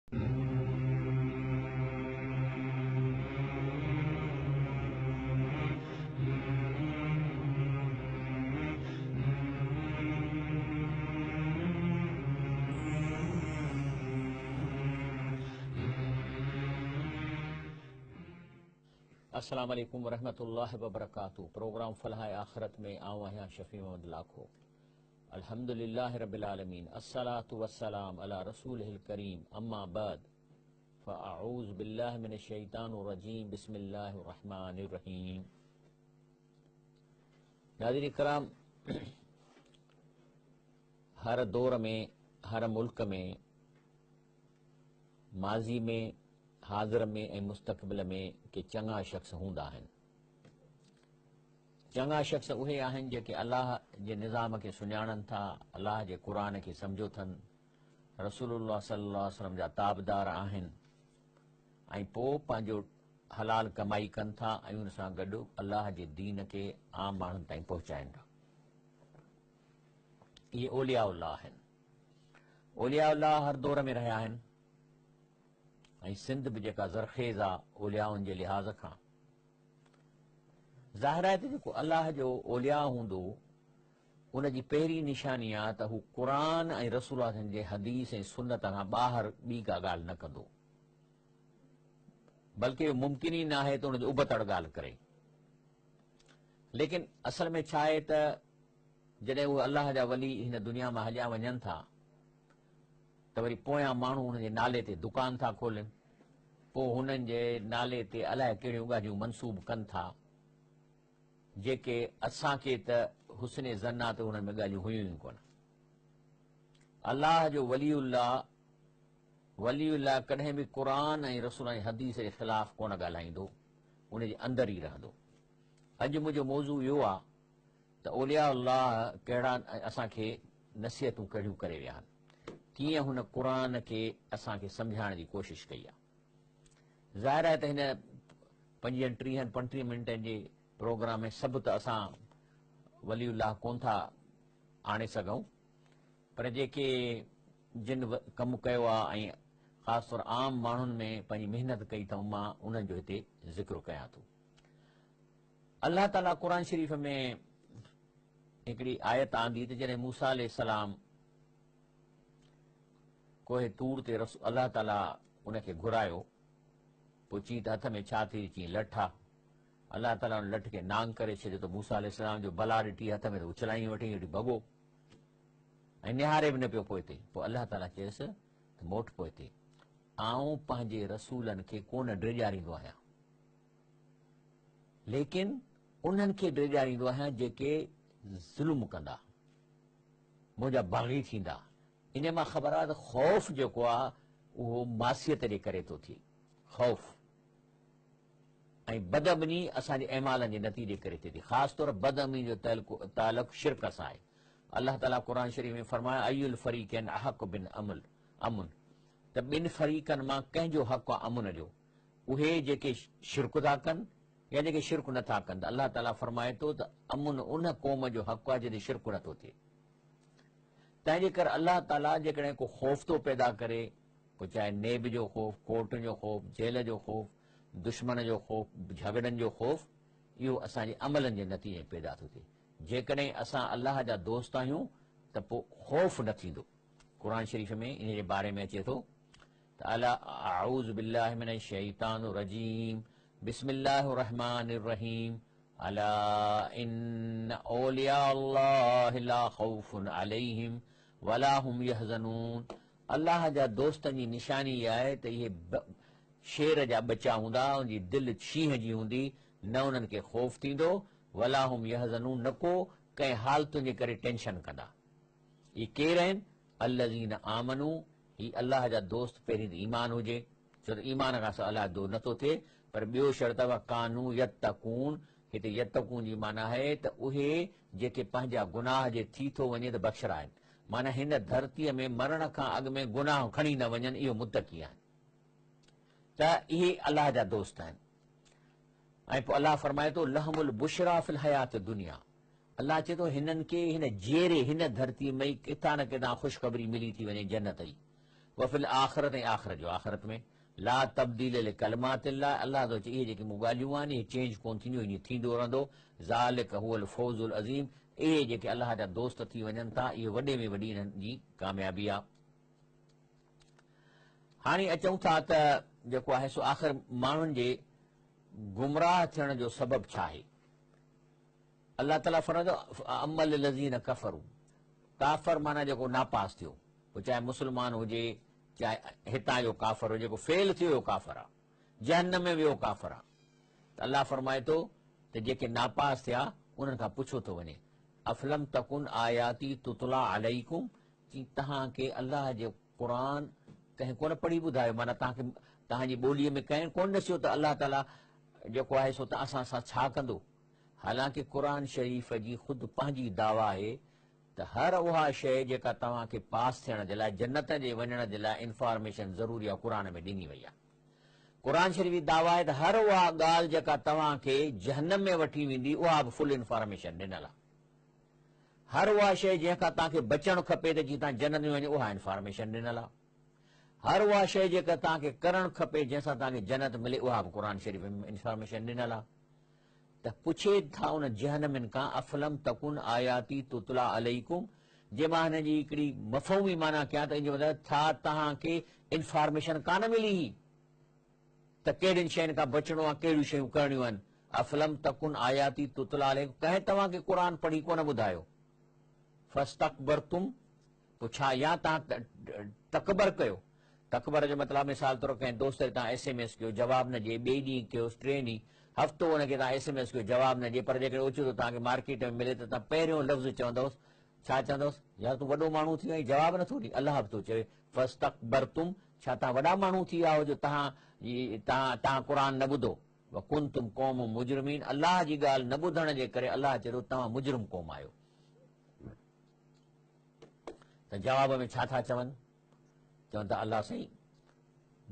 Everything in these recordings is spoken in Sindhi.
السلام عليڪم ورحمة الله وبرڪاته پروگرام فلاح آخرت ۾ آئون آهيان شفيع محمد لاکو الحمد لله رب العالمين الصلاة والسلام على رسوله الڪريم اما بعد فاعوذ بالله من الشيطان الرجيم بسم الله الرحمن الرحيم ناظرين ڪرام هر دور ۾ هر ملڪ ۾ ماضي ۾ حاضر ۾ ۽ مستقبل ۾ ڪي چڱا شخص هوندا آهن. چڱا شخص اهي آهن جيڪي الله جي نظام کي سڃاڻن ٿا، الله جي قرآن کي سمجهو ٿن، رسول الله صلي الله عليه وسلم جا تابدار آهن ۽ پوء پنهنجو حلال ڪمائي ڪن ٿا ۽ ان سان گڏ الله جي دين کي عام ماڻهن تائين پهچائن ٿا. اهي اولياء الله آهن. اولياء الله هر دور ۾ رهيا آهن. ۽ سنڌ به جيڪا زرخيز آ اوليائن جي لحاظ کان. ظاهر آهي ته جيڪو الله جو اولياء هوندو ان جي پهرين نشاني آ ته هو قرآن ۽ رسول الله جن جي حديث ۽ سنت کان ٻاهر ٻي ڪا ڳالهه نه ڪندو بلڪه اهو ممڪن ئي ناهي ته ان جي ابتڙ ڳالهه ڪري. ليڪن اصل ۾ ڇا آهي ته جڏهن اهي الله جا ولي هن دنيا مان هليا وڃن ٿا ته وري پويان ماڻهو هن جي نالي تي دڪان ٿا کولين، پوء هنن جي نالي تي الائي ڪهڙيون ڳالهيون منسوب ڪن ٿا، جيڪي اسان کي ته حسن ظن آ ته انهن ۾ ڳالهيون هيون ئي ڪونه. الله جو ولي الله، ولي الله ڪڏهن به قرآن ۽ رسول ۽ حديث جي خلاف ڪونه ڳالهائيندو، ان جي اندر ئي رهندو. اڄ منهنجو موضوع اهو آ ته اولياء الله ڪهڙا ۽ اسان کي نصيحتون ڪهڙيون ڪري ويا آهن، ڪيئن هن قرآن کي اسان کي سمجهائڻ جي ڪوشش ڪئي آهي. ظاهر آهي ته هن پنجويهن، ٽيهن، پنٽيهن منٽن جي پروگرام ۾ سڀ ته اسان ولي الله ڪونه ٿا آڻي سگهون، پر جيڪي جن ڪم ڪيو آهي ۽ خاص طور عام ماڻهن ۾ پنهنجي محنت ڪئي اٿئون، مان انهن جو هتي ذڪر ڪيان ٿو. الله تعاليٰ قرآن شريف ۾ هڪڙي آيت آندي ته جڏهن موسيٰ عليه السلام ڪوهه طور تي الله تعاليٰ ان کي گهرايو، پوء چيائين ته هٿ ۾ ڇا ٿي؟ چيائين لٺ آ. الله تعاليٰ ان لٺ کي نانگ ڪري ڇڏيو ته موسيٰ عليه السلام جو بلا ڏٺي هٿ ۾ ته اڇلائين وٺي وٺي ڀڳو ۽ نهاري به نه پيو پوئتي. پوء الله تعاليٰ چيس ته موٽ پوئتي، آئون پنهنجي رسولن کي ڪونه ڊيڄاريندو آهيان. ليڪن انهن کي ڊيڄاريندو آهيان جيڪي ظلم ڪندا، منهنجا باغي ٿيندا. انهيء مان خبر آهي ته خوف جيڪو آهي اهو معصيت جي ڪري ٿو ٿئي. خوف ۽ بدامني اسان جي اعمالن جي نتيجي ڪري ٿئي ٿي. خاص طور بدامني جو تعلق شرڪ سان آهي. الله تعاليٰ قرآن شريف ۾ فرمايو اي الفريقين احق بالامن امن ته ٻن فريقن مان ڪنهن جو حق آهي امن جو؟ اهي جيڪي شرڪ ٿا ڪن يا جيڪي شرڪ نه ٿا ڪن ته الله تعاليٰ فرمائي ٿو ته امن ان قوم جو حق آهي جتي شرڪ نه ٿو ٿئي. تنهن جي ڪري الله تعاليٰ جيڪڏهن ڪو خوف ٿو پيدا ڪري پوء چاهي نيب جو خوف، ڪورٽن جو خوف، جيل جو خوف، دشمن جو خوف، جهڳڙن جو خوف، اهو اسان جي عملن جي نتيجي ۾ پيدا ٿو ٿئي. جيڪڏهن اسان الله جا دوست آهيون ته پوء خوف نه ٿيندو. قرآن شريف ۾ انهي جي باري ۾ اچي ٿو. تعالي اعوذ بالله من الشيطان الرجيم بسم الله الرحمن الرحيم الا ان اولياء الله لا خوف عليهم ولا هم يحزنون الله جا دوستن جي نشاني اها آهي ته اهي شير جا ٻچا هوندا ان جي دل شينهن جي هوندي نه انهن کي خوف ٿيندو ولا هم يحزنون نه ڪو ڪنهن حالتن جي ڪري ٽينشن ڪندا اهي ڪير آهن الذين آمنوا هي الله جا دوست پهرين ته ايمان هجي، ڇو ته ايمان کان سواء الله جو دوست نٿو ٿئي، پر ٻيو شرط آهي وڪانو يتقون، هتي يتقون جي معنيٰ آهي ته اهي جيڪي پنهنجا گناهه جي ٿي ٿو وڃي ته بخشرائن، معنيٰ هن ڌرتيء ۾ مرڻ کان اڳ ۾ گناهه کڻي نه وڃن اهو متقي آهن ته اهي الله جا دوست آهن. ۽ پوء الله فرمائي ٿو لهم البشريٰ في الحياة الدنيا الله چئي ٿو هنن کي هن جيئري هن ڌرتي ۾ ئي ڪٿان نه ڪٿان خوشخبري ملي ٿي وڃي جنت جي. وفي الاخرة ۽ آخرت جو آخرت ۾، لا تبديل لڪلمات الله، الله ٿو چئي اهي جيڪي مون ڳالهيون آهن اهي چينج ڪونه ٿينديون ائين ٿيندو رهندو، ذلڪ هو الفوز العظيم، اهي جيڪي الله جا دوست ٿي وڃن ٿا اهي وڏي ۾ وڏي انهن جي ڪاميابي آهي. هاڻي اچون ٿا ته جيڪو آهي سو آخر ماڻهن جي گمراهه ٿيڻ جو سبب ڇا آهي؟ الله تعاليٰ فرمائي ٿو اما الذين ڪفروا ڪافر معنيٰ جيڪو ناپاس ٿيو پوء چاهي مسلمان هجي چاهي هتان جو ڪافر هجي جيڪو فيل ٿيو اهو ڪافر آهي جهنم ۾ ويو ڪافر آهي ته الله فرمائي ٿو ته جيڪي ناپاس ٿيا انهن کان پڇيو ٿو وڃي افلم تڪن آياتي تتلا عليڪم چي توهان کي الله جي قرآن ڪنهن ڪونه پڙهي ٻڌايو معنيٰ توهان کي توهان جي ٻوليء ۾ ڪنهن ڪونه ڏسيو ته الله تعاليٰ جيڪو آهي سو ته اسان سان ڇا ڪندو حالانڪه قرآن شريف جي خود پنهنجي دعويٰ آهي ته هر اها شيء جيڪا توهان کي پاس ٿيڻ جي لاء جنت جي وڃڻ جي لاء انفارميشن ضروري آهي قرآن ۾ ڏني وئي آهي. قرآن شريف جي دعويٰ آهي ته هر اها ڳالهه جيڪا توهان کي جهنم ۾ وٺي ويندي اها به فل انفارميشن ڏنل آهي. هر اها شيء جنهن کان توهان کي بچڻ کپي ته جيئن توهان جنت ۾ وڃو اها انفارميشن ڏنل آهي. هر اها شيء جيڪا توهان کي ڪرڻ کپي جنهن سان توهان کي جنت ملي اها به قرآن شريف ۾ انفارميشن ڏنل آهي. ته پڇي ٿا ان جهنمين کان افلم تڪن آياتي تتليٰ عليڪم جي مان هن جي هڪڙي مفهومي معنيٰ ڪيان ته ان جو مطلب ڇا توهان کي انفارميشن ڪانه ملي هئي ته ڪهڙين شين کان بچڻو آهي ڪهڙيون شيون ڪرڻيون آهن افلم تڪن آياتي تتليٰ عليڪم ڪنهن توهان کي قرآن پڙهي ڪونه ٻڌايو فاستڪبرتم پوء ڇا يا توهان تڪبر ڪيو تڪبر جو مطلب مثال طور ڪنهن دوست کي توهان ايس ايم ايس ڪيو جواب نه ڏئي ٻئي ڏينهن ڪيوس ٽئين ڏينهن هفتو ان کي توهان ايس ايم ايس ڪيو جواب نه ڏئي پر جيڪڏهن اوچتو توهان کي مارڪيٽ ۾ ملي ته توهان پهريون لفظ چوندؤس ڇا چوندؤس يار تون وڏو ماڻهو ٿي ويو آهين جواب نٿو ڏئين الله به ٿو چوي فاستڪبرتم ڇا توهان وڏا ماڻهو ٿي ويا آهيو جو توهان توهان توهان قرآن نه ٻڌو وڪنتم قوم مجرمين الله جي ڳالهه نه ٻڌڻ جي ڪري الله چئي ٿو توهان مجرم قوم آهيو ته جواب ۾ ڇا ٿا چون چون ٿا الله سائين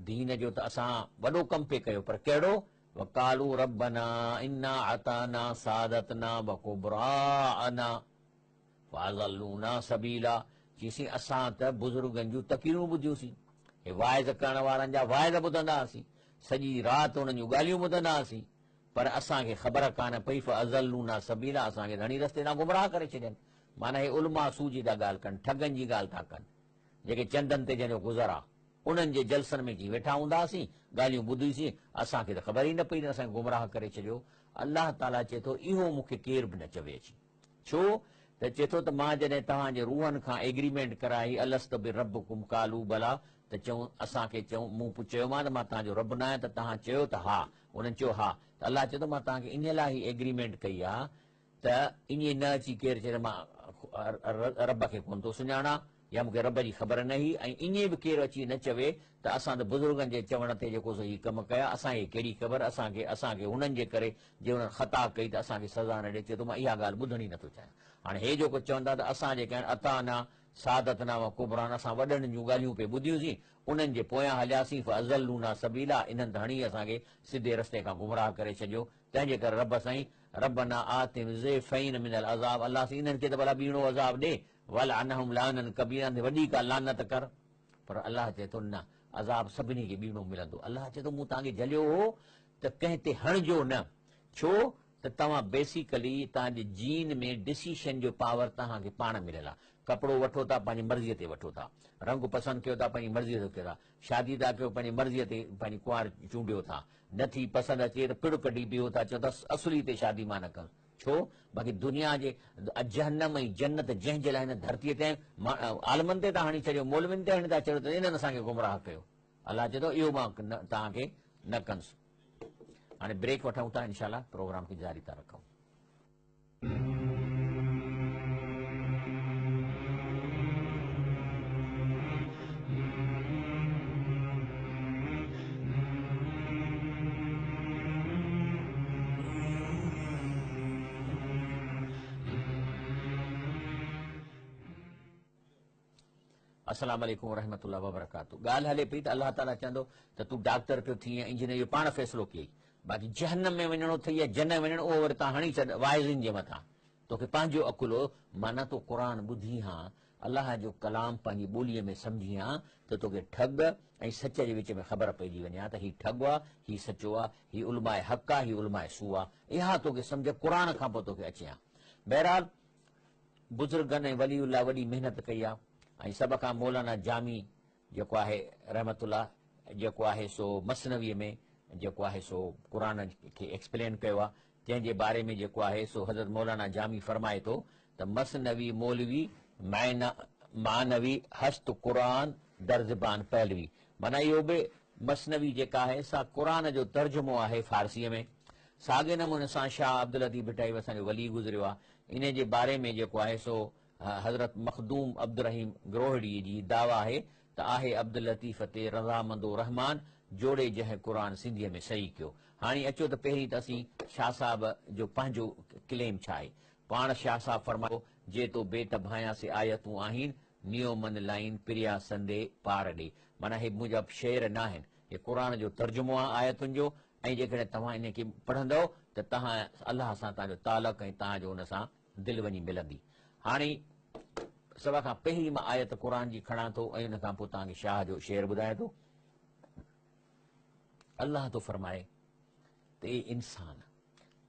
دين جو ته اسان وڏو ڪم پئي ڪيو پر ڪهڙو وقالو ربنا انا عطانا سادتنا وڪبراءنا فاضلونا سبيلا چيسين اسان ته بزرگن جون تقريرون ٻڌيوسين هي واعظ ڪرڻ وارن جا واعظ ٻڌندا هئاسين سڄي رات انهن جون ڳالهيون ٻڌندا هئاسين پر اسان کي خبر ڪانه پئي فاضلونا سبيلا اسان کي گهڻي رستي تان گمراهه ڪري ڇڏين معنيٰ هي علماء سوء جي ٿا ڳالهه ڪن ٺڳن جي ڳالهه ٿا ڪن جيڪي چندن تي جنهن جو گذر آ، انهن جي جلسن ۾ جي ويٺا هونداسين، ڳالهيون ٻڌيسين، اسان کي ته خبر ئي نه پئي ته اسان کي گمراهه ڪري ڇڏيو. الله تعاليٰ چئي ٿو، اهو مون کي ڪير به نه چوي اچي. ڇو ته چئي ٿو ته مان جڏهن توهان جي روحن کان ايگريمينٽ ڪرائي الست بربڪم قالو بليٰ ته چئون اسان کي چئون مون چيومان ته مان توهان جو رب ناهيان ته توهان چيو ته ها انهن چيو ها ته الله چئي ٿو مان توهان کي انهيء لاء هي ايگريمينٽ ڪئي آ ته ائين نه اچي ڪير چئي ته مان رب کي ڪونه ٿو سڃاڻان يا مون کي رب جي خبر نه هئي ۽ ائين به ڪير اچي نه چوي ته اسان ته بزرگن جي چوڻ تي جيڪو سو هي ڪم ڪيا اسان کي ڪهڙي خبر اسان کي اسان کي هنن جي ڪري جي هنن خطا ڪئي ته اسان کي سزا نه ڏي چئي ٿو مان اها ڳالهه ٻڌڻ ئي نٿو چاهيان هاڻي هي جيڪو چون ٿا ته اسان جيڪي آهن اطعنا سادتنا و ڪبرانا اسان وڏن جون ڳالهيون پئي ٻڌيونسين انهن جي پويان هلياسين فاضلونا سبيلا انهن ته هڻي اسان کي سڌي رستي کان گمراهه ڪري ڇڏيو تنهن جي ڪري رب سائين، ربنا آتهم ضعفين من العذاب الله سائين انهن کي ته ڀلا ٻيڻو عذاب ڏي، والعنهم لعنا ڪبيرا انهن تي وڏي ڪا لعنت ڪر. پر الله چئي ٿو نه، عذاب سڀني کي ٻيڻو ملندو. الله چئي ٿو مون توهان کي جهليو هو ته ڪنهن تي هڻجو نه، ڇو ته توهان بيسيڪلي توهان جي جين ۾ ڊسيشن جو پاور توهان کي پاڻ مليل آهي. ڪپڙو وٺو ٿا پنهنجي مرضيء تي وٺو ٿا، رنگ پسند ڪيو ٿا پنهنجي مرضيء تي ڪيو ٿا، شادي ٿا ڪيو پنهنجي مرضيء تي پنهنجي ڪنوار چونڊيو ٿا، نه ٿي پسند اچي ته پڙ ڪڍي بيهو ٿا چئو ٿا اصلي تي شادي مان نه ڪندس ڇو باقي دنيا جي جهنم ۽ جنت جنهن جي لاء هن ڌرتيء تي عالمن تي ٿا هڻي ڇڏيو مولوين تي هڻي ٿا ڇڏيو ته انهن اسان کي گمراهه ڪيو الله چئي ٿو اهو مان توهان کي نه ڪندس هاڻي بريڪ وٺون ٿا انشاء الله پروگرام کي جاري ٿا رکون. السلام عليڪم ورحمة الله وبرڪاته ڳالهه هلي پئي ته الله تعالي چوندو ته تون ڊاڪٽر پيو ٿين يا انجنيئر اهو پاڻ فيصلو ڪيئي باقي جهنم ۾ وڃڻو اٿئي يا جنت ۾ وڃڻو اهو وري تان هڻي ڇڏ واعظين جي مٿان توکي پنهنجو عقل هو معنيٰ تو قرآن ٻڌين ها الله جو ڪلام پنهنجي ٻوليء ۾ سمجهين ها ته توکي ٺڳ ۽ سچ جي وچ ۾ خبر پئجي وڃي ها ته هي ٺڳ آ، هي سچو آ، هي علماء حق آ، هي علماء سوء آ. اها توکي سمجهه قرآن کان پوء توکي اچي ها. بهرحال بزرگن ۽ ولي الله وڏي محنت ڪئي آ ۽ سڀ کان مولانا جامي جيڪو آهي رحمة الله جيڪو آهي سو مثنويء ۾ جيڪو آهي سو قرآن کي ايڪسپلين ڪيو آ جنهن جي باري ۾ جيڪو آهي سو حضرت مولانا جامي فرمائي ٿو ته مثنوي مولوي معنوي هست قرآن در زبان پهلوي معنيٰ اهو به مثنوي جيڪا آهي سا قرآن جو ترجمو آهي فارسيء ۾ ساڳئي نموني سان شاهه عبداللطيف ڀٽائي به اسان جو ولي گذريو آهي انهي جي باري ۾ جيڪو آهي سو حضرت مخدوم عبدالرحيم گروهڙي جي دعويٰ آهي ته آهي عبداللطيف تي رضامندو رحمان، جوڙي جنهن قرآن سنڌيء ۾ صحيح ڪيو. هاڻي اچو ته پهرين ته اسين شاهه صاحب جو پنهنجو ڪليم ڇا آهي؟ پاڻ شاهه صاحب فرمايو، جي تو بيت ڀانيان سي آيتون آهين، نيو من لائين پريان سندي پار ڏي. معنيٰ هي منهنجا شعر ناهن، هي قرآن جو ترجمو آهي آيتن جو ۽ جيڪڏهن توهان انهي کي پڙهندؤ ته توهان الله سان توهان جو تعلق ۽ توهان جو ان سان دل وڃي ملندي. هاڻي سڀ کان پهرين مان آيت قرآن جي کڻان ٿو ۽ ان کان پوء توهان کي شاهه جو شعر ٻڌايان ٿو. الله ٿو فرمائي ته اي انسان!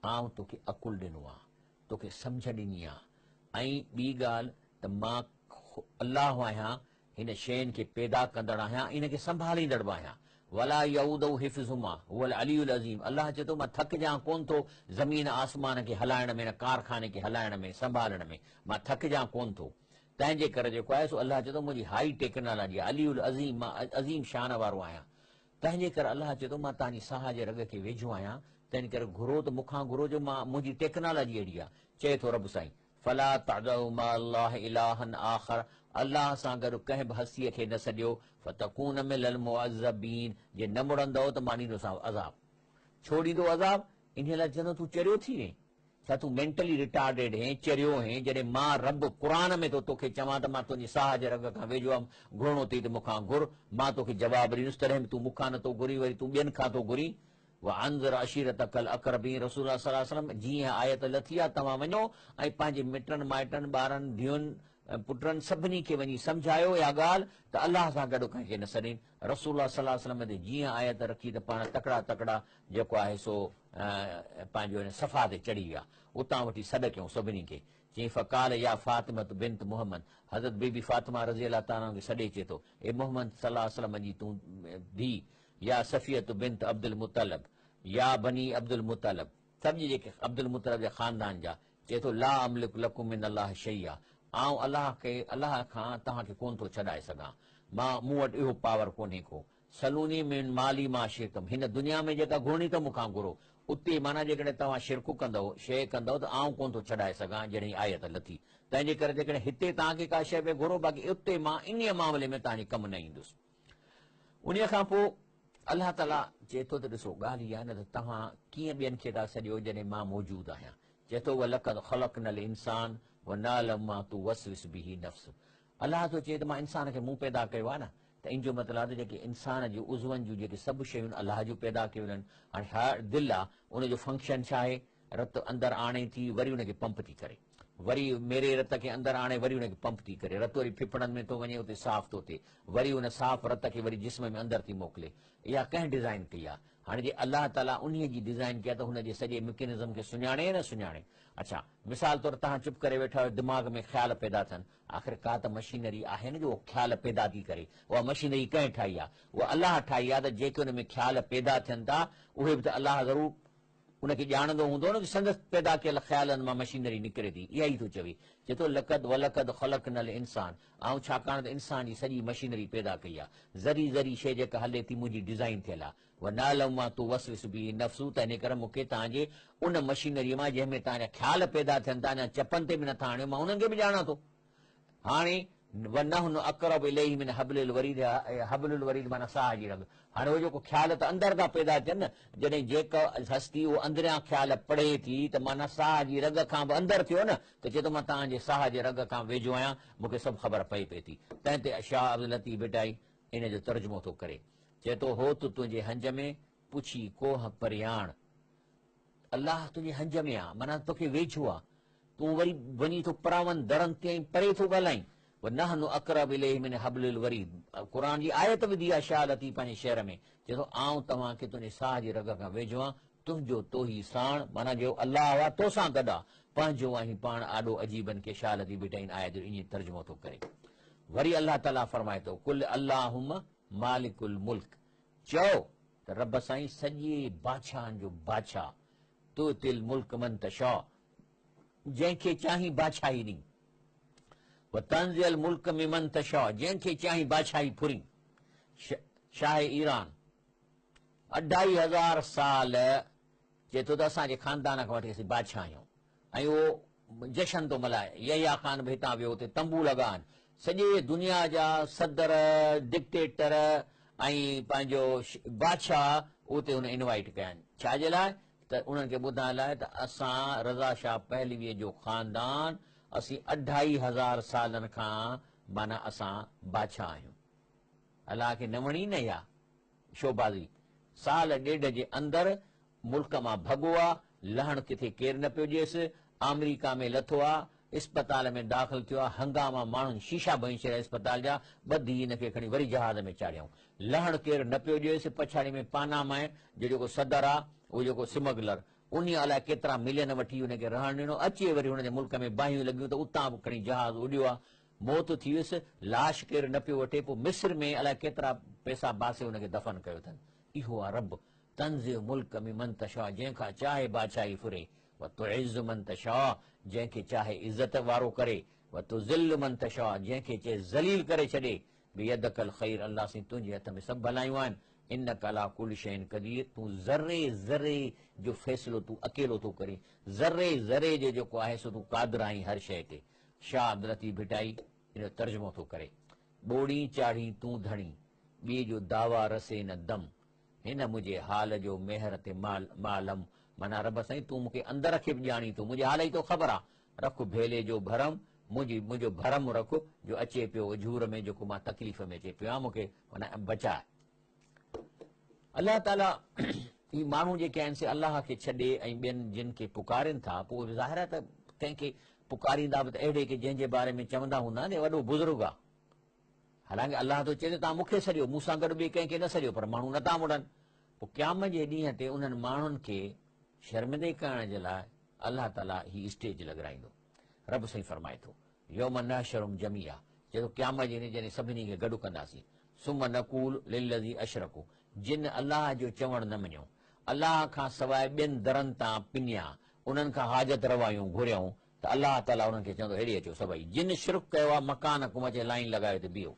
آئون توکي عقل ڏنو آ، توکي سمجهه ڏني آ ۽ ٻي ڳالهه ته مان الله آهيان هن شين کي پيدا ڪندڙ آهيان ۽ ان کي سنڀاليندڙ به آهيان. ولا يئوده حفظهما هو العلي العظيم الله چئي ٿو مان ٿڪجان ڪونه ٿو زمين آسمان کي هلائڻ ۾ هن ڪارخاني کي هلائڻ ۾ سنڀالڻ ۾ مان ٿڪجان ڪونه ٿو. تنهن جي ڪري جيڪو آهي سو الله چئي ٿو منهنجي هائي ٽيڪنالاجي آهي علي العظيم مان عظيم شان وارو آهيان. تنهن جي ڪري الله چئي ٿو مان توهان جي ساهه جي رڳ کي ويجهو آهيان تنهن ڪري گهرو ته مون کان گهرو جو مان منهنجي ٽيڪنالاجي اهڙي آهي. چئي ٿو رب سائين. فلا تدعوا مع الله الها آخر الله سان گڏ ڪنهن به هستيء کي نه سڏيو، فتڪون من المعذبين جي نه مڙندؤ ته مان ڏيندوسانو عذاب. ڇو ڏيندو عذاب؟ انهيء لاء چوندو تون چريو ٿي وئين؟ ڇا تون مينٽلي ريٽارڊيڊ هين، چريو هين، جڏهن مان رب قرآن ۾ ٿو توکي چوان ته مان تنهنجي ساهه جي رڳ کان ويجهو آهيان، گهرڻو اٿئي ته مون کان گهر، مان توکي جواب ڏيندس، تڏهن به تون مون کان نه ٿو گهرين، وري تون ٻين کان ٿو گهرين. وانذر عشيرتک الاقربين رسول الله صلي الله عليه وسلم جيئن اها آيت لٿي آهي توهان وڃو ۽ پنهنجي مٽن مائٽن ٻارن ڌيئن پٽن سڀني کي وڃي سمجهايو اها ڳالهه ته الله سان گڏ ڪنهن کي نه سڏين رسول الله صلي الله عليه وسلم تي جيئن آيت رکي ته پاڻ تڪڙا تڪڙا جيڪو آهي سو پنهنجو هن صفا تي چڙهي ويا اتان وٺي سڏ ڪيون سڀني کي چيائين فقال يا فاطمة بنت محمد حضرت بي بي فاطمه رضي الله تعالٰي عنها کي سڏي چئي ٿو اي محمد صلي الله عليه وسلم جي تون ڌيء يا صفية بنت عبدالمطلب، يا بني عبدالمطلب، سڀ جيڪي عبدالمطلب جي خاندان جا، چئي ٿو، لا املڪ لڪم من الله شيئا، آئون الله کي، الله کان توهان کي ڪونه ٿو ڇڏائي سگهان، مان، مون وٽ اهو پاور ڪونهي ڪو، سلوني من مالي ما شئتم، هن دنيا ۾ جيڪا گهرڻي اٿو مون کان گهرو، اتي، معنيٰ جيڪڏهن توهان شرڪ ڪندؤ، شيء ڪندؤ ته آئون ڪونه ٿو ڇڏائي سگهان، جڏهن هي آيت لٿي، تنهن جي ڪري جيڪڏهن هتي توهان کي ڪا شيء پئي گهرو، باقي اتي مان انهيء معاملي ۾ توهان جي ڪم نه ايندس. انهيء کان پوء الله تعاليٰ چئي ٿو ته ڏسو ڳالهه اها آهي نه ته توهان ڪيئن ٻين کي ٿا سڏيو جڏهن مان موجود آهيان. چئي ٿو ولقد خلقنا الانسان ونعلم ما توسوس به نفسه الله ٿو چئي ته مان انسان کي مون پيدا ڪيو آهي نه ته ان جو مطلب آهي ته جيڪي انسان جي عضون جون جيڪي سڀ شيون الله جون پيدا ڪيل آهن هاڻي هر دل آهي ان جو فنڪشن ڇا آهي رت اندر آڻي ٿي وري ان کي پمپ ٿي ڪري. وري ميري رت کي اندر آڻي وري ان کي پمپ ٿي ڪري. رت وري ڦڦڙن ۾ ٿو وڃي اتي صاف ٿو ٿئي. وري ان صاف رت کي وري جسم ۾ اندر ٿي موڪلي. اها ڪنهن ڊزائين ڪئي آهي؟ هاڻي جي الله تعاليٰ انهيء جي ڊزائين ڪئي آهي ته هن جي سڄي مڪينزم کي سڃاڻي يا نه سڃاڻي؟ اڇا مثال طور توهان چپ ڪري ويٺا آهيو دماغ ۾ خيال پيدا ٿين. آخر ڪا ته مشينري آهي نه جو اهو خيال پيدا ٿي ڪري. اها مشينري ڪنهن ٺاهي آهي؟ اها الله ٺاهي آهي ته جيڪي ان ۾ خيال پيدا ٿين ٿا اهي به ته الله ضرور ان کي ڄاڻندو هوندو نه ته سندس پيدا ڪيل خيالن مان مشينري نڪري ٿي. اها ئي ٿو چوي. چئي ٿو لقد ولقد خلقنا الانسان آئون ڇاڪاڻ ته انسان جي سڄي مشينري پيدا ڪئي آهي. ذري ذري شيء جيڪا هلي ٿي منهنجي ڊزائين ٿيل آهي. ونعلم ما توسوس به نفسه تنهن ڪري مون کي توهان جي ان مشينريء مان جنهن ۾ توهان جا خيال پيدا ٿين ٿا اڃا چپن تي به نٿا آڻيو مان انهن کي به ڄاڻان ٿو. هاڻي ونحن اقرب اليه من حبل الوريد حبل الوريد معنيٰ ساهه جي رڳ. هاڻي اهو جيڪو خيال ته اندر ٿا پيدا ٿين نه، جڏهن جيڪا هستي اهو اندريان خيال پڙهي ٿي ته معنيٰ ساهه جي رڳ کان به اندر ٿيو نه ته چئي ٿو مان توهان جي ساهه جي رڳ کان ويجهو آهيان، مون کي سڀ خبر پئي پئي ٿي. تنهن تي شاهه عبداللطيف ڀٽائي ان جو ترجمو ٿو ڪري. چئي ٿو هوت تنهنجي هنج ۾، پڇي ڪوهه پرياڻ. الله تنهنجي هنج ۾ آ، معنيٰ توکي ويجهو آ. تون وري وڃين ٿو پراون درن تي ۽ پري ٿو ڳالهائين. ونحن اقرب اليه من حبل الوريد قرآن جي آيت وڌي آهي شاهه لطيف پنهنجي شعر ۾ چئي ٿو آئون توهان کي تنهنجي ساهه جي رڳ کان ويجهو آهيان تنهنجو توهي ساڻ معنيٰ جو الله آ توسان گڏ آ پنهنجو آهين پاڻ آڏو عجيبن کي شاهه لطيف ڀٽائي ان آيت جو ائين ترجمو ٿو ڪري وري الله تعاليٰ فرمائي ٿو قل اللهم مالڪ الملڪ چئو ته رب سائين سڄي بادشاهن جو بادشاهه تؤتي الملڪ من تشاء جنهن کي چاهين بادشاهي ڏين وتنزع الملڪ ممن تشاء جنهن کي چاهين بادشاهي ڦرين شاهه ايران اڍائي هزار سال چئي ٿو ته اسان جي خاندان کان وٺي اسين بادشاهه آهيون ۽ اهو جشن ٿو ملهائي. يحيٰ خان به هتان ويو اتي تنبو لڳا آهن. سڄي دنيا جا صدر، ڊڪٽيٽر ۽ پنهنجو بادشاهه اتي هن انوائيٽ ڪيا آهن. ڇا جي لاء ته انهن کي ٻڌائڻ لاء ته اسان رضا شاهه پهلويء جو خاندان اسين اڍائي هزار سالن کان معنيٰ اسان بادشاهه آهيون. الله کي نه وڻي نه اها شوبازي. سال ڏيڍ جي اندر ملڪ مان ڀڳو آ، لهڻ ڪٿي ڪير نه پيو ڏيس، آمريڪا ۾ لٿو آ، اسپتال ۾ داخل ٿيو آ، هنگاما ماڻهن شيشا ڀڃي ڇڏيا اسپتال جا، ٻڌي هن کي کڻي وري جهاز ۾ چاڙهيائون. لهڻ ڪير نه پيو ڏيس، پڇاڙي ۾ پاناما جو جيڪو صدر آ، اهو جيڪو سمگلر، انهيء الائي ڪيترا ملين وٺي هن کي رهڻ ڏنو، اچي وري هن جي ملڪ ۾ باهيون لڳيون ته اتان به کڻي جهاز اڏيو آ، موت ٿي ويس، لاش ڪير نه پيو وٺي، پوء مصر ۾ الائي ڪيترا پئسا باسي هن کي دفن ڪيو اٿن. اهو آ رب، تنزع ملڪ ممن تشاء جنهن کان چاهي بادشاهي ڦري، وتعز من تشاء جنهن کي چاهي عزت وارو ڪري، وتذل من تشاء جنهن کي چئي ذليل ڪري ڇڏي، بيدک الخير الله سائين تنهنجي هٿ ۾ سڀ ڀلايون آهن، انک علي ڪل شيء قدير تون ذري ذري جو فيصلو تون اڪيلو ٿو ڪرين، ذري ذري جو جيڪو آهي سو تون قادر آهين هر شيء تي. شاهه عبداللطيف ڀٽائي ان جو ترجمو ٿو ڪري، ٻوڙين چاڙهين تون ڌڻي، ٻئي جو دعويٰ رسي نه دم، هن منهنجي حال جو مهر تي معلم، معنيٰ رب سائين تون مون کي اندر کي به ڄاڻين ٿو، منهنجي حال جي توکي خبر آ، رک ڀيلي جو ڀرم، منهنجي منهنجو ڀرم رک، جو اچي پيو اجهور ۾، جيڪو مان تڪليف ۾ اچي پيو آهيان، مون کي معنيٰ بچاء. الله تعاليٰ هي ماڻهو جيڪي آهن سي الله کي ڇڏي ۽ ٻين جن کي پڪارين ٿا، پوء ظاهر آهي ته ڪنهن کي پڪاريندا به ته اهڙي کي جنهن جي باري ۾ چوندا هوندا نه وڏو بزرگ آ. حالانڪه الله ٿو چئي ته توهان مون کي سڏيو، مون سان گڏ ٻئي ڪنهن کي نه سڏيو، پر ماڻهو نٿا مڙن. پوء قيامت جي ڏينهن تي انهن ماڻهن کي شرمندي ڪرڻ جي لاء الله تعاليٰ هي اسٽيج لڳرائيندو. رب سائين فرمائي ٿو، يوم نحشرهم جميعا، چئي ٿو قيامت جي ڏينهن جڏهن سڀني کي گڏ ڪنداسين، ثم نقول للذي اشرڪوا، جن الله جو چوڻ نه مڃيو، الله کان سواء ٻين درن تان پنيا، انهن کان حاجت روايون گهريائون، ته الله تعاليٰ انهن کي چوندو هيڏي اچو سڀئي جن شرڪ ڪيو آهي مڪانڪم اچي لائين لڳايو ته بيهو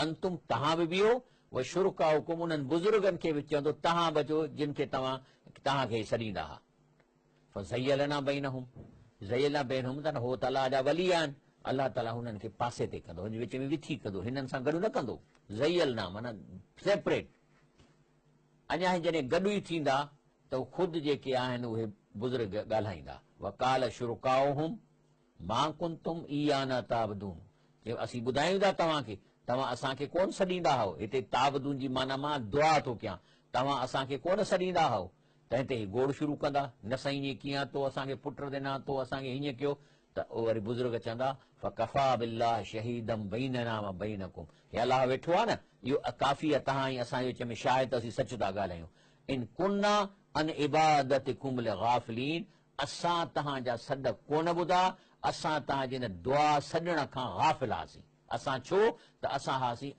انتم توهان به بيهو و شرڪاؤڪم انهن بزرگن کي به چوندو توهان به اچو جن کي توهان توهان کي سڏيندا ها فزيلنا بينهم زيلنا بينهم ته هو ته الله جا ولي آهن الله تعاليٰ هنن کي پاسي تي ڪندو هن جي وچ ۾ وٿي ڪندو هنن سان گڏ نه ڪندو زيلنا معنيٰ سيپريٽ اڃا هي جڏهن گڏ ئي ٿيندا ته خود جيڪي آهن اهي بزرگ ڳالهائيندا، وقال شرڪاؤهم ما ڪنتم ايانا تعبدون چيو اسين ٻڌايون ٿا توهان کي توهان اسان کي ڪونه سڏيندا هئو، هتي تعبدون جي معنيٰ مان دعا ٿو ڪيان، توهان اسان کي ڪونه سڏيندا هئو، تنهن تي هي گوڙ شروع ڪندا، نه سائين ائين ڪيئن تو اسان کي پٽ ڏنا، تو اسان کي هيئن ڪيو، ته وري بزرگ چوندا، فڪفيٰ بالله شهيدا بيننا و بينڪم هي الله ويٺو آهي نه، اهو ڪافي آهي توهان ۽ اسان جي وچ ۾ شاهد ته اسين سچ ٿا ڳالهايون. ان ڪنا عن عبادتڪم لغافلين اسان توهان جا سڏ ڪونه ٻڌا، اسان توهان جي ان دعا سڏڻ کان غافل هئاسين. اسان ڇو ته اسان هئاسين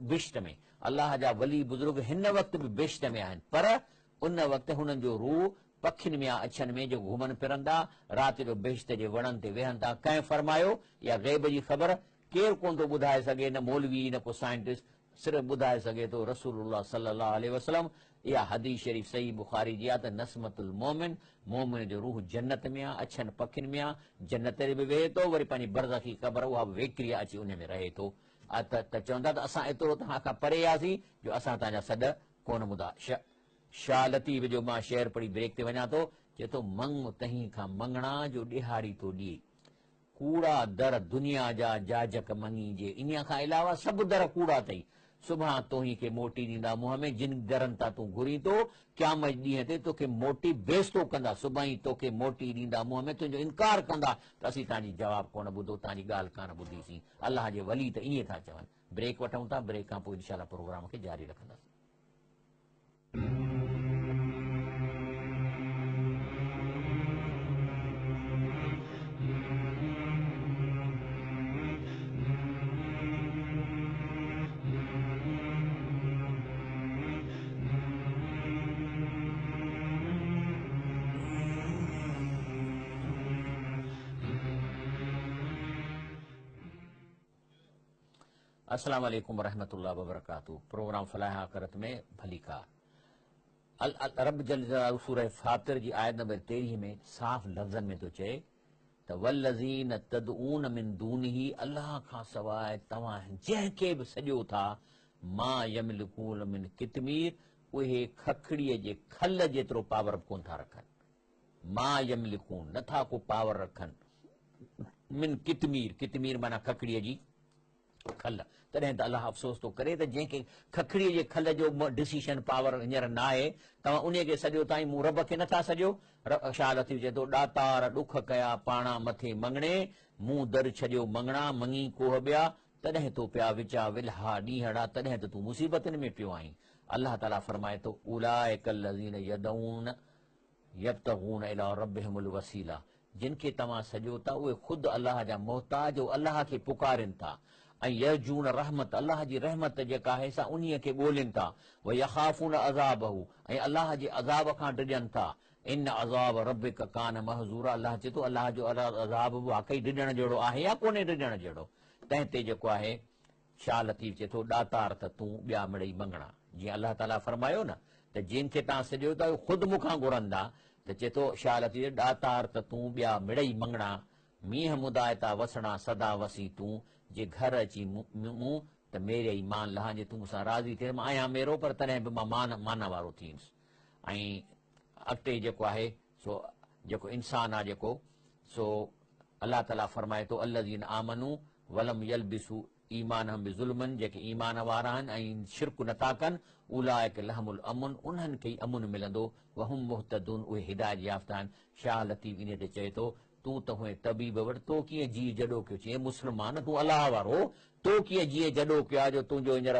بهشت ۾. الله جا ولي بزرگ هن وقت به بهشت ۾ آهن پر ان وقت هنن جو روح پکين ۾ يا اڇن ۾ جو گهمن ڦرن ٿا، رات جو بهشت جي وڻن تي ويهن ٿا. ڪنهن فرمايو، اها غيب جي خبر ڪير ڪونه ٿو ٻڌائي سگهي، نه مولوي نه ڪو سائنٽسٽ، صرف ٻڌائي سگهي ٿو رسول الله صلي الله عليه وسلم. اها حديث شريف صحيح بخاري جي آهي ته نسمة المومن، مومن جو روح جنت ۾ آهي، اڇن پکين ۾ آهي، جنت تي به ويهي ٿو، وري پنهنجي برزخي قبر اها به ويڪري آهي، اچي ان ۾ رهي ٿو. ته چوندا ته اسان ايترو توهان کان پري هياسين جو اسان توهان جا سڏ ڪونه ٻڌا. شاهه لطيف جو مان شعر پڙهي بريڪ تي وڃان ٿو، چئي ٿو، مڱ تنهين کان مڱڻا جو ڏيهاڙي ٿو ڏئي. ڪوڙا در دنيا جا جاجڪ مڱي جي. انهيء کان علاوه سڀ در ڪوڙا اٿئي. سڀان توهين کي موٽي ڏيندا منهن ۾، جن درن تان تون گهرين ٿو، قيامت ڏينهن تي توکي موٽي بيستو ڪندا، سڀائين توکي موٽي ڏيندا منهن ۾، تنهنجو انڪار ڪندا ته اسين توهان جي جواب ڪونه ٻڌو، توهان جي ڳالهه ڪانه ٻڌيسين. الله جي ولي ته ائين ٿا چون. بريڪ وٺون ٿا، بريڪ کان پوء انشاء الله پروگرام کي جاري رکنداسين. السلام عليڪم ورحمة الله وبرڪاته پروگرام فلاح آخرت ۾ ڀليڪار رب جل جلاله سوره فاطر جي آيت نمبر 13 ۾ صاف لفظن ۾ ٿو چئي ته والذين تدعون من دونه الله کان سواء توهان جنهن کي به سڏيو ٿا ما يملڪون من قطمير اهي ککڙيء جي کل جيترو پاور به ڪونه ٿا رکن. ما يملڪون نه ٿا ڪو پاور رکن من قطمير قطمير معنيٰ ککڙيء جي کل. تڏهن ته الله افسوس ٿو ڪري ته جنهن کي ککڙيء جي کل جو ڊسيشن پاور هينئر ناهي، توهان انهيء کي سڏيو ٿا ۽ مون رب کي نٿا سڏيو. شاهه لطيف چئي ٿو، ڏاتار ڏک ڪيا پاڻا مٿي مڱڻي، مون در ڇڏيو مڱڻا، مڱي ڪوهه ٻيا، تڏهن تو پيا وچا ولها ڏينهڙا، تڏهن ته تون مصيبتن ۾ پيو آهين. الله تعاليٰ فرمائي ٿو، اولئڪ الذين يدعون يبتغون الي ربهم الوسيله جن کي توهان سڏيو ٿا اهي خود الله جا محتاج ۽ الله کي پڪارين ٿا ۽ يرجون رحمت الله جي رحمت جيڪا آهي سا انهيء کي ڳولين ٿا ويخافون عذابه ۽ الله جي عذاب کان ڊڄن ٿا ان عذاب ربک ڪان محذورا الله چئي ٿو الله جو عذاب به واقعي ڊڄڻ جهڙو آهي يا ڪونهي ڊڄڻ جهڙو تنهن تي جيڪو آهي شاهه لطيف چئي ٿو، ڏاتار ته تون، ٻيا مڙئي مڱڻا. جيئن الله تعاليٰ فرمايو نه ته جن کي توهان سڏيو ٿا اهي خود مون کان گهرندا ته چئي ٿو شاهه لطيف ڏاتار ته تون، ٻيا مڙئي مڱڻا. مينهن مدائتا وسڻا سدا وسين تون، جي گهر اچين مون ته ميريئي مان لهان جي تون مون سان راضي ٿين مان آهيان ميرو پر تڏهن به مان مان معنيٰ وارو ٿينس ۽ اڳتي جيڪو آهي سو جيڪو انسان آ جيڪو سو الله تعالي فرمائي ٿو الذين آمنوا ولم يلبسوا ايمانهم بظلم جيڪي ايمان وارا آهن ۽ شرڪ نٿا ڪن اولئڪ لهم الامن انهن کي ئي امن ملندو وهم مهتدون اهي هدايت يافته آهن شاهه لطيف انهي تي چئي ٿو تون ته هئين طبيب وٽ تو ڪيئن جيء جڏو ڪيو چي اي مسلمان تون الله وارو تو ڪيئن جيء جڏو ڪيو آهي جو تنهنجو هينئر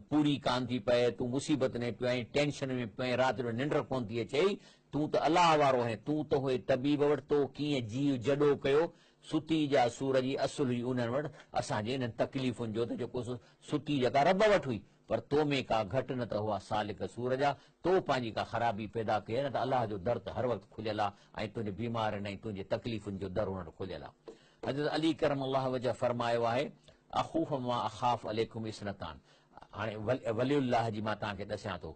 پوري ڪانه ٿي پئي تون مصيبت ۾ پيو آهين ٽينشن ۾ پيو آهين رات جو ننڊ ڪونه ٿي اچئي تون ته الله وارو آهين تون ته هئين طبيب وٽ تو ڪيئن جيء جڏو ڪيو ستي جا سور جي اصل هئي انهن وٽ اسان جي انهن تڪليفن جو ته جيڪو سو ستي جيڪا رب وٽ هئي پر تو ۾ ڪا گهٽ نه ته هئا سالڪ سور جا، تو پنهنجي ڪا خرابي پيدا ڪئي آهي نه ته الله جو در ته هر وقت کليل آهي ۽ تنهنجي بيمارين ۽ تنهنجي تڪليفن جو در ان وٽ کليل آهي. حضرت علي ڪرم الله وجهه فرمايو آهي، اخوف ما اخاف عليڪم اثنتان هاڻي ولي الله جي مان توهان کي ڏسيان ٿو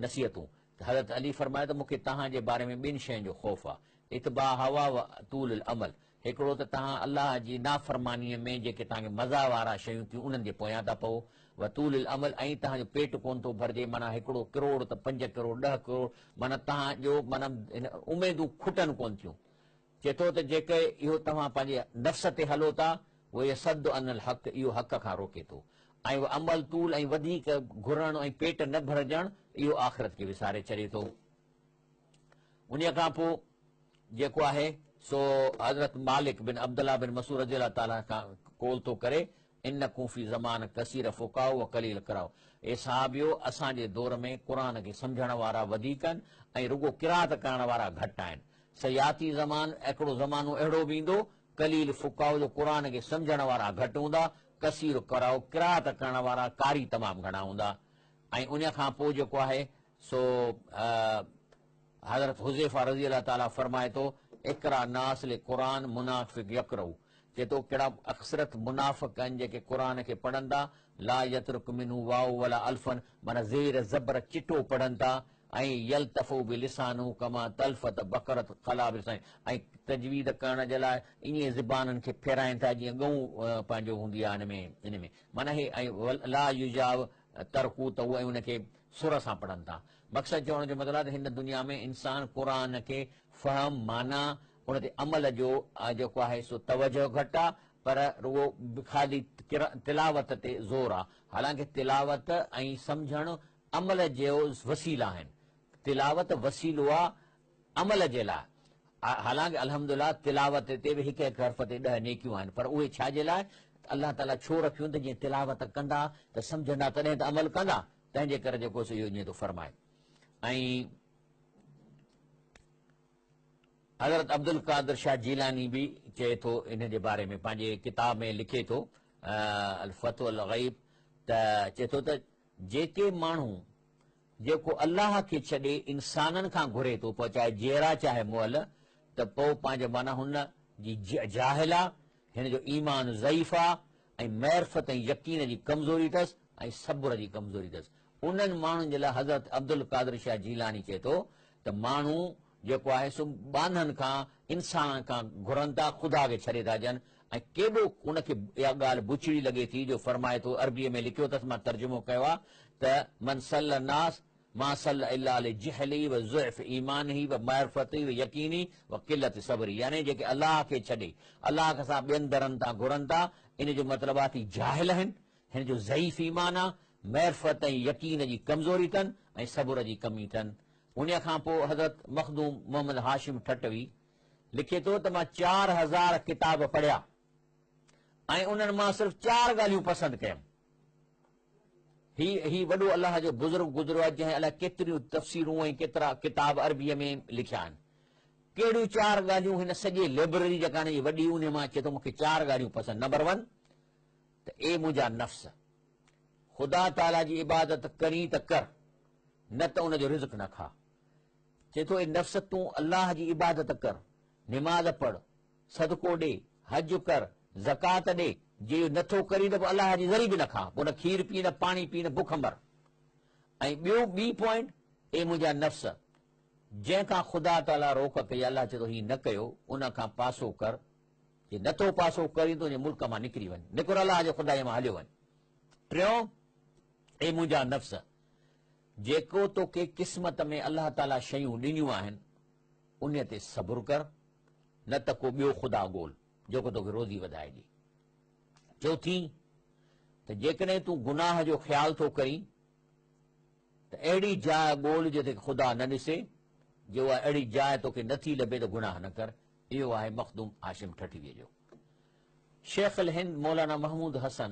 نصيحتون ته حضرت علي فرمايو ته مون کي توهان جي باري ۾ ٻن شين جو خوف آهي، اتباع هوا و طول الامل هڪڙو ته توهان الله جي نافرمانيء ۾ جيڪي توهان کي مزا وارا شيون ٿيون انهن جي پويان ٿا پئو، وطول الامل ۽ توهان جو پيٽ ڪونه ٿو ڀرجي معنيٰ هڪڙو ڪروڙ ته پنج ڪروڙ ڏهه ڪروڙ معنيٰ توهان جو معنيٰ اميدون کٽن ڪونه ٿيون. چئي ٿو ته جيڪي اهو توهان پنهنجي نفس تي هلو ٿا ويصد عن الحق اهو حق کان روڪي ٿو ۽ وعمل طول ۽ وڌيڪ گهرڻ ۽ پيٽ نه ڀرجڻ اهو آخرت کي وساري ڇڏي ٿو. انهيء کان پوء جيڪو آهي سو حضرت مالڪ بن عبدالله بن مسعود رضي الله تعالٰي عنه کان قول ٿو ڪري، انڪم في زمان ڪثير فقهاء و قليل قراء اي صحابيو! اسان جي دور ۾ قرآن کي سمجهڻ وارا وڌيڪ آهن ۽ رڳو قرات ڪرڻ وارا گهٽ آهن. سياتي زمان، هڪڙو زمانو اهڙو به ايندو، قليل فقهاء جو قرآن کي سمجهڻ وارا گهٽ هوندا، ڪثير قراء قرات ڪرڻ وارا قاري تمام گهڻا هوندا ۽ انهيء کان پوء جيڪو آهي سو حضرت حذيفه رضي الله تعالٰي فرمائي ٿو، اقرا الناس لقرآن منافق يقرأ چئي ٿو ڪهڙا اڪثرت منافق آهن جيڪي قرآن کي پڙهن ٿا، لا يترڪ منه واو ولا الفا معنيٰ زير زبر چٽو پڙهن ٿا ۽ يلتف بلسانه ڪما تلفت بقرة خلا بلسانه ۽ تجويد ڪرڻ جي لاء ائين زبانن کي ڦيرائين ٿا جيئن ڳئون پنهنجو هوندي آهي ان ۾ ان ۾ معنيٰ هي ۽ لا يجاو ترقوته ۽ ان کي سر سان پڙهن ٿا. مقصد چوڻ جو مطلب آهي ته هن دنيا ۾ انسان قرآن کي فهم، معنيٰ، ان تي عمل جو جيڪو آهي سو توجهه گهٽ آهي پر رڳو خالي تلاوت تي زور آ. حالانڪه تلاوت ۽ سمجهڻ عمل جو وسيلا آهن. تلاوت وسيلو آ عمل جي لاء. حالانڪه الحمدلله تلاوت تي به هڪ هڪ حرف تي ڏهه نيڪيون آهن پر اهي ڇا جي لاء الله تعاليٰ ڇو رکيون ته جيئن تلاوت ڪندا ته سمجهندا تڏهن ته عمل ڪندا تنهن جي ڪري جيڪو سو اهو ائين ٿو فرمائي ۽ حضرت عبدالقادر شاهه جيلاني به چئي ٿو ان جي باري ۾ پنهنجي ڪتاب ۾ لکي ٿو الفتح الغيب ته چئي ٿو ته جيڪي ماڻهو جيڪو الله کي ڇڏي انسانن کان گهري ٿو پوء چاهي جيئرا چاهي مئل ته پوء پنهنجو معنيٰ هن جي جاهل آ، هن جو ايمان ضعيف آ ۽ معرفت ۽ يقين جي ڪمزوري اٿس ۽ صبر جي ڪمزوري اٿس. انهن ماڻهن جي لاء حضرت عبدالقادر شاهه جيلاني چئي ٿو ته ماڻهو جيڪو آهي سو ٻانهن کان، انسانن کان، گهرن ٿا، خدا کي ڇڏي ٿا ڏين ۽ ڪيڏو ان کي اها ڳالهه بڇڙي لڳي ٿي جو فرمائي ٿو، عربيء ۾ لکيو اٿس مان ترجمو ڪيو آهي ته من سل الناس ما سل الا لجهله و ضعف ايمانه و معرفته و يقينه و قلت صبره يعني جيڪي الله کي ڇڏي الله کان ٻين درن تان گهرن ٿا ان جو مطلب آهي ته هي جاهل آهن، هن جو ضعيف ايمان آهي، معرفت ۽ يقين جي ڪمزوري اٿن ۽ صبر جي ڪمي اٿن. انهيء کان پوء حضرت مخدوم محمد هاشم ٺٽوي لکي ٿو ته مان 4000 ڪتاب پڙهيا ۽ انهن مان صرف چار ڳالهيون پسند ڪيم. هي هي وڏو الله جو بزرگ گذريو آهي جنهن الائي ڪيتريون تفسيرون ۽ ڪيترا ڪتاب عربيء ۾ لکيا آهن. ڪهڙيون چار ڳالهيون هن سڄي لئبرري جيڪا هن جي وڏي انهيء مان چئي ٿو مون کي چار ڳالهيون پسند نمبر ون ته اي منهنجا نفس! خدا تعاليٰ جي عبادت ڪرين ته ڪر، نه ته ان جو رزق نه کاء. چئي ٿو اي نفس تون الله جي عبادت ڪر، نماز پڙهه، صدقو ڏي، حج ڪر، زڪوات ڏي، جي اهو نه ٿو ڪرين ته پوء الله جي ذري به نه کاء، پوء نه کير پي نه پاڻي پي نه بک مر. ۽ ٻيو ٻي پوائنٽ، اي منهنجا نفس! جنهن کان خدا تعاليٰ روڪ ڪئي، الله چئي ٿو هي نه ڪيو، ان کان پاسو ڪر، جي نه ٿو پاسو ڪرين ته انهيء ملڪ مان نڪري وڃ، نڪر الله جي خدائيء مان هليو وڃ. ٽيون، اي منهنجا نفس! جيڪو توکي قسمت ۾ الله تعاليٰ شيون ڏنيون آهن، انهيء تي صبر ڪر، نه ته ڪو ٻيو خدا ڳول، جيڪو توکي روزي وڌائي ڏئي. چوٿين، ته جيڪڏهن تون گناهه جو خيال ٿو ڪرين، ته اهڙي جاء ڳول جتي خدا نه ڏسي، جي اها اهڙي جاء توکي نه ٿي لڀي ته گناهه نه ڪر. اهو آهي مخدوم هاشم ٺٽويء جو. شيخ الهند مولانا محمود حسن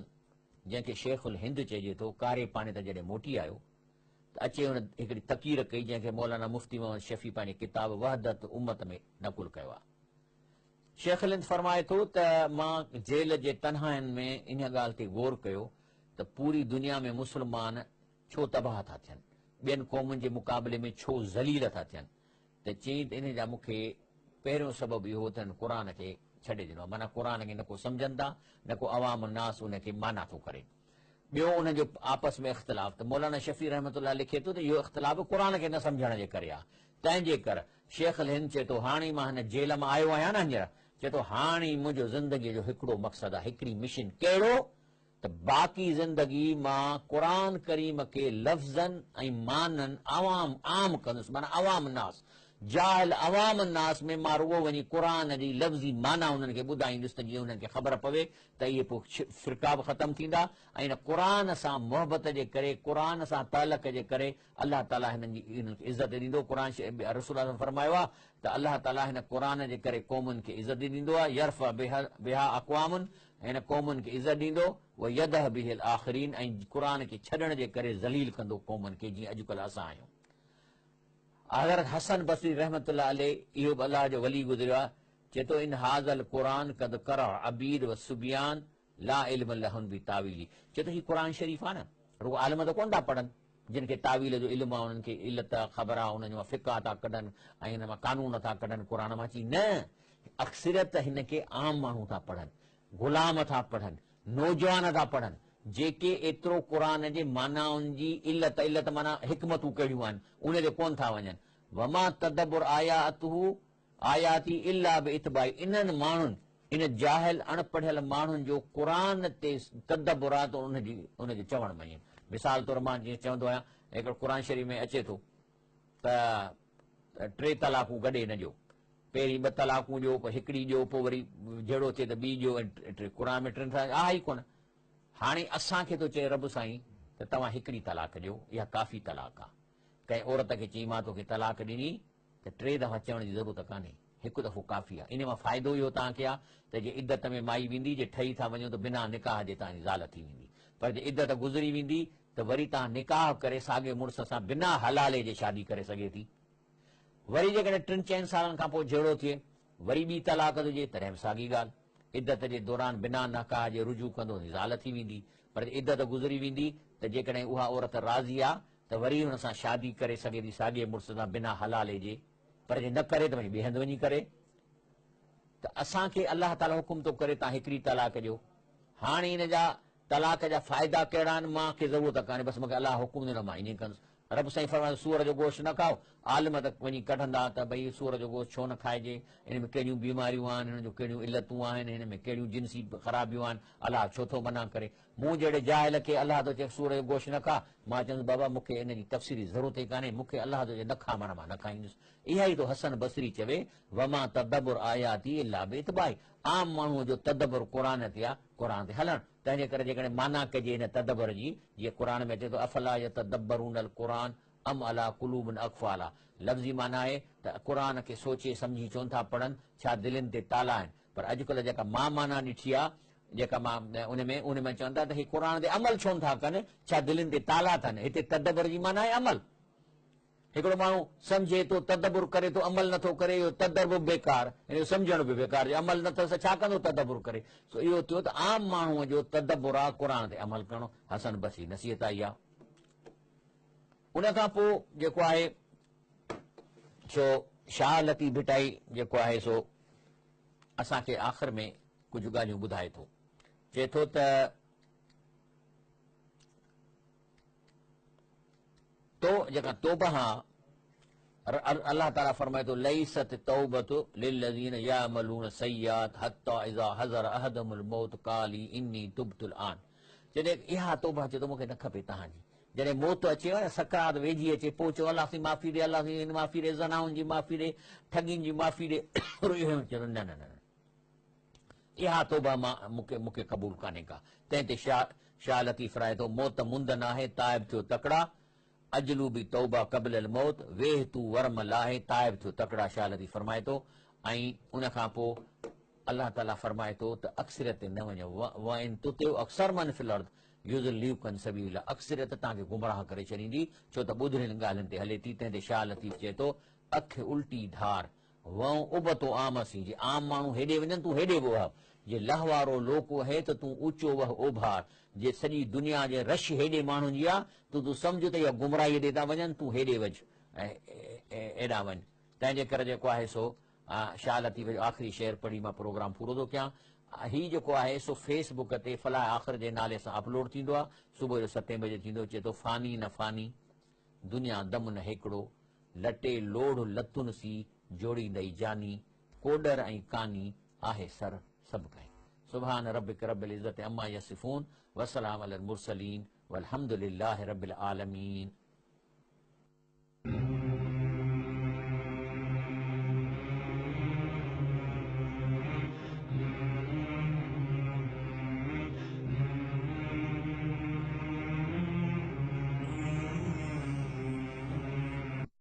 جنهن کي شيخ الهند چئجي ٿو، ڪاري پاڻي تان جڏهن موٽي آيو ته اچي هن هڪڙي تقرير ڪئي جنهن کي مولانا مفتي محمد شفيع پنهنجي ڪتاب وحدت امت ۾ نقل ڪيو آهي. شيخ الهند فرمائي ٿو ته مان جيل جي تنهائين ۾ انهيء ڳالهه تي غور ڪيو ته پوري دنيا ۾ مسلمان ڇو تباهه ٿا ٿين، ٻين قومن جي مقابلي ۾ ڇو ذليل ٿا ٿين، ته چيائين ته انهيء جا مون کي پهريون سبب اهو هو ته هنن قرآن کي ڇڏي ڏنو آهي، معنيٰ قرآن کي نه ڪو سمجهن ٿا، نه ڪو عوام الناس ان کي معنيٰ ٿو ڪري. ٻيو انهن جو آپس ۾ اختلاف ته مولانا شفيع رحمة الله لکي ٿو ته اهو اختلاف به قرآن کي نه سمجهڻ جي ڪري آهي، تنهن جي ڪر شيخ الهند چئي ٿو هاڻي مان هن جيل مان آيو آهيان نه هينئر، چئي ٿو هاڻي منهنجو زندگيء جو هڪڙو مقصد آهي، هڪڙي مشن، ڪهڙو؟ ته باقي زندگي مان قرآن ڪريم کي لفظن ۽ معنن عوام عام ڪندس معنيٰ عوام الناس جاهل عوام الناس ۾ مان رڳو وڃي قرآن جي لفظي معنيٰ انهن کي ٻڌائيندس ته جيئن انهن کي خبر پوي ته اهي پوء فرقا به ختم ٿيندا ۽ ان قرآن سان محبت جي ڪري قرآن سان تعلق جي ڪري الله تعاليٰ هنن جي انهن کي عزت ڏيندو قرآن رسول الله فرمايو آهي ته الله تعاليٰ هن قرآن جي ڪري قومن کي عزت ڏيندو آهي يرفع بها اقوام هن قومن کي عزت ڏيندو، ويدع به الاخرين ۽ قرآن کي ڇڏڻ جي ڪري ذليل ڪندو قومن کي جيئن اڄڪلهه اسان آهيون. حضرت حسن بصري رحمة الله عليه اهو به الله جو ولي گذريو آهي، چئي ٿو ان هذا القرآن قد قرع عبيد والصبيان لا علم لهم بتاويله چئي ٿو هي قرآن شريف آهي نه رڳو عالم ته ڪونه ٿا پڙهن جن کي تاويل جو علم آهي انهن کي علت خبر آهي انهن مان فقه ٿا ڪڍن ۽ هن مان قانون ٿا ڪڍن قرآن مان چي نه اڪثريت هن کي عام ماڻهو ٿا پڙهن، غلام ٿا پڙهن، نوجوان ٿا پڙهن، جيڪي ايترو قرآن جي معنائن جي علت، علت معنيٰ حڪمتون ڪهڙيون آهن، ان تي ڪونه ٿا وڃن. وما تدبر آياته آياتي الا باتباعي انهن ماڻهن، ان جاهل اڻ پڙهيل ماڻهن جو قرآن تي تدبر آهي ته ان جي ان جو چوڻ مڃين. مثال طور مان جيئن چوندو آهيان هڪڙو قرآن شريف ۾ اچي ٿو ته ٽي طلاقون گڏي نه ڏيو. پهرين ٻه طلاقون ڏيو، پوء هڪڙي ڏيو، پوء وري جهيڙو ٿئي ته ٻي ڏيو ۽ ٽي. قرآن ۾ ٽن طلاق آهي ئي ڪونه. هاڻي اسان کي ٿو چئي رب سائين ته توهان هڪڙي طلاق ڏيو، اها ڪافي طلاق آهي. ڪنهن عورت کي چئين مان توکي طلاق ڏني ته ٽي دفعا چوڻ جي ضرورت ڪانهي، هڪ دفعو ڪافي آهي. ان مان فائدو اهو توهان کي آهي ته جي عدت ۾ مائي ويندي، جي ٺهي ٿا وڃو ته بنا نڪاح جي توهان جي زال ٿي ويندي. پر جي عدت گذري ويندي ته وري توهان نڪاح ڪري ساڳئي مڙس سان بنا حلالي جي شادي ڪري سگهي ٿي. وري جيڪڏهن ٽن چئن سالن کان پوء جهيڙو ٿئي، وري ٻي طلاق ڏجي، تڏهن به ساڳي ڳالهه. عدت جي دوران بنا نڪاح جي رجوع ڪندو ته زال ٿي ويندي، پر جي عدت گذري ويندي ته جيڪڏهن اها عورت راضي آ ته وري هن سان شادي ڪري سگهي ٿي ساڳئي مڙس سان بنا حلالي جي، پر جي نه ڪري ته وڃي ٻئي هنڌ وڃي ڪري. ته اسان کي الله تعاليٰ حڪم ٿو ڪري توهان هڪڙي طلاق ڏيو. هاڻي ان جا طلاق جا فائدا ڪهڙا آهن مان کي ضرورت ڪانهي، بس مون کي الله حڪم ڏنو مان ائين ڪندس. رب سائين فرمايو ته سوئر جو گوشت نه کائو. عالم ته وڃي ڪڍندا ته ڀئي سوئر جو گوشت ڇو نه کائجي، ان ۾ ڪهڙيون بيماريون آهن، هن جون ڪهڙيون علتون آهن، هن ۾ ڪهڙيون جنسي خرابيون آهن، الله ڇو ٿو منع ڪري. مون جهڙي جاهل کي الله ٿو چئي سوئر جو گوشت نه کاء، مان چوندس بابا مون کي ان جي تفصيلي ضرورت ئي ڪانهي، مون کي الله ٿو چئي نه کاء معنيٰ مان نه کائيندس. اها ئي ٿو حسن بصري چوي، وما تدبر آياتي الا باتباعي، عام ماڻهوء جو تدبر قرآن تي آهي، قرآن تي هلڻ. تنهن جي ڪري جيڪڏهن معنيٰ ڪجي هن تدبر جي، جيئن قرآن ۾ اچي ٿو، افلا يتدبرون القرآن ام عليٰ قلوب اقفالها لفظي معنيٰ آهي ته قرآن کي سوچي سمجهي ڇونه ٿا پڙهن، ڇا دلين تي تالا آهن؟ پر اڄڪلهه جيڪا مان معنيٰ ڏٺي آهي، جيڪا مان ان ۾ ان ۾ چون ٿا ته هي قرآن تي عمل ڇونه ٿا ڪن، ڇا دلين تي تالا اٿن؟ هتي تدبر جي معنيٰ آهي عمل. هڪڙو ماڻهو سمجهي ٿو، تدبر ڪري ٿو، عمل نٿو ڪري، اهو تدبر به بيڪار، يعني سمجهڻ به بيڪار، جي عمل نه اٿس ته ڇا ڪندو تدبر ڪري؟ سو اهو ٿيو ته عام ماڻهوء جو تدبر آ قرآن تي عمل ڪرڻ، حسن بصري نصيحت آئي آ. ان کان پوء جيڪو آهي سو شاهه لطيف ڀٽائي جيڪو آهي سو اسان کي آخر ۾ ڪجهه ڳالهيون ٻڌائي ٿو. چئي ٿو ته. تو جيڪا توبه آ، الله تعالي فرمائي ٿو، ليست التوبة للذين يعملون السيئات حتي اذا حضر احدهم الموت قال اني تبت الان جڏهن اها توبه چئي ٿو مون کي نه کپي توهان جي جڏهن موت اچي نه سڪرات ويجهي اچي پوء چئو الله سائين معافي ڏي الله سائين معافي ڏي زنائن جي معافي ڏي ٺڳين جي معافي ڏي چئي ٿو نه نه نه اها توبه مان مون کي قبول ڪانهي ڪا. تنهن تي شاهه لطيف فرمائي ٿو، موت مند ناهي، تائب ٿيو تڪڙا، عجلو به توبه قبل الموت، ويهه تون ورم لاهي، تائب ٿيو تڪڙا شاهه لطيف فرمائي ٿو ۽ ان کان پوء الله تعاليٰ فرمائي ٿو ته اڪثريت تي نه وڃو، وان تطع اڪثر من في الارض يضلوک عن سبيل الله، اڪثريت توهان کي گمراهه ڪري ڇڏيندي، ڇو ته ٻڌڻين ڳالهين تي هلي ٿي، تنهن تي شاهه لطيف چئي ٿو، اک الٽي ڌار، وئون ابتو عام اسين، جي عام ماڻهو هيڏي وڃن تون هيڏي به وهه، جي لهوارو لوڪ وهي ته تون اوچو وهه اوڀار، جي سڄي دنيا جي رش هيڏي ماڻهن جي آ ته تون سمجهه ته اها گمراهيء ڏي ٿا وڃن تون هيڏي وجهه ۽ ايڏانهن وڃ. تنهن جي ڪري جيڪو آهي سو شاهه لطيف جو آخري شعر پڙهي مان پروگرام پورو ٿو ڪيان. هي جيڪو آهي سو فيس بڪ تي فلاح آخر جي نالي سان اپلوڊ ٿيندو آ، صبح جو ستين بجي ٿيندو، چئي ٿو فاني نه فاني. دنيا دم نه هيڪڙو، لٽي لوڙهه لتن سي، جوڙيندئي جاني، ڪوڏر ۽ ڪاني، آهي سر سڀ ڪنهن. سبحان ربک رب العزت عما يصفون وسلام علي المرسلين والحمد لله رب العالمين.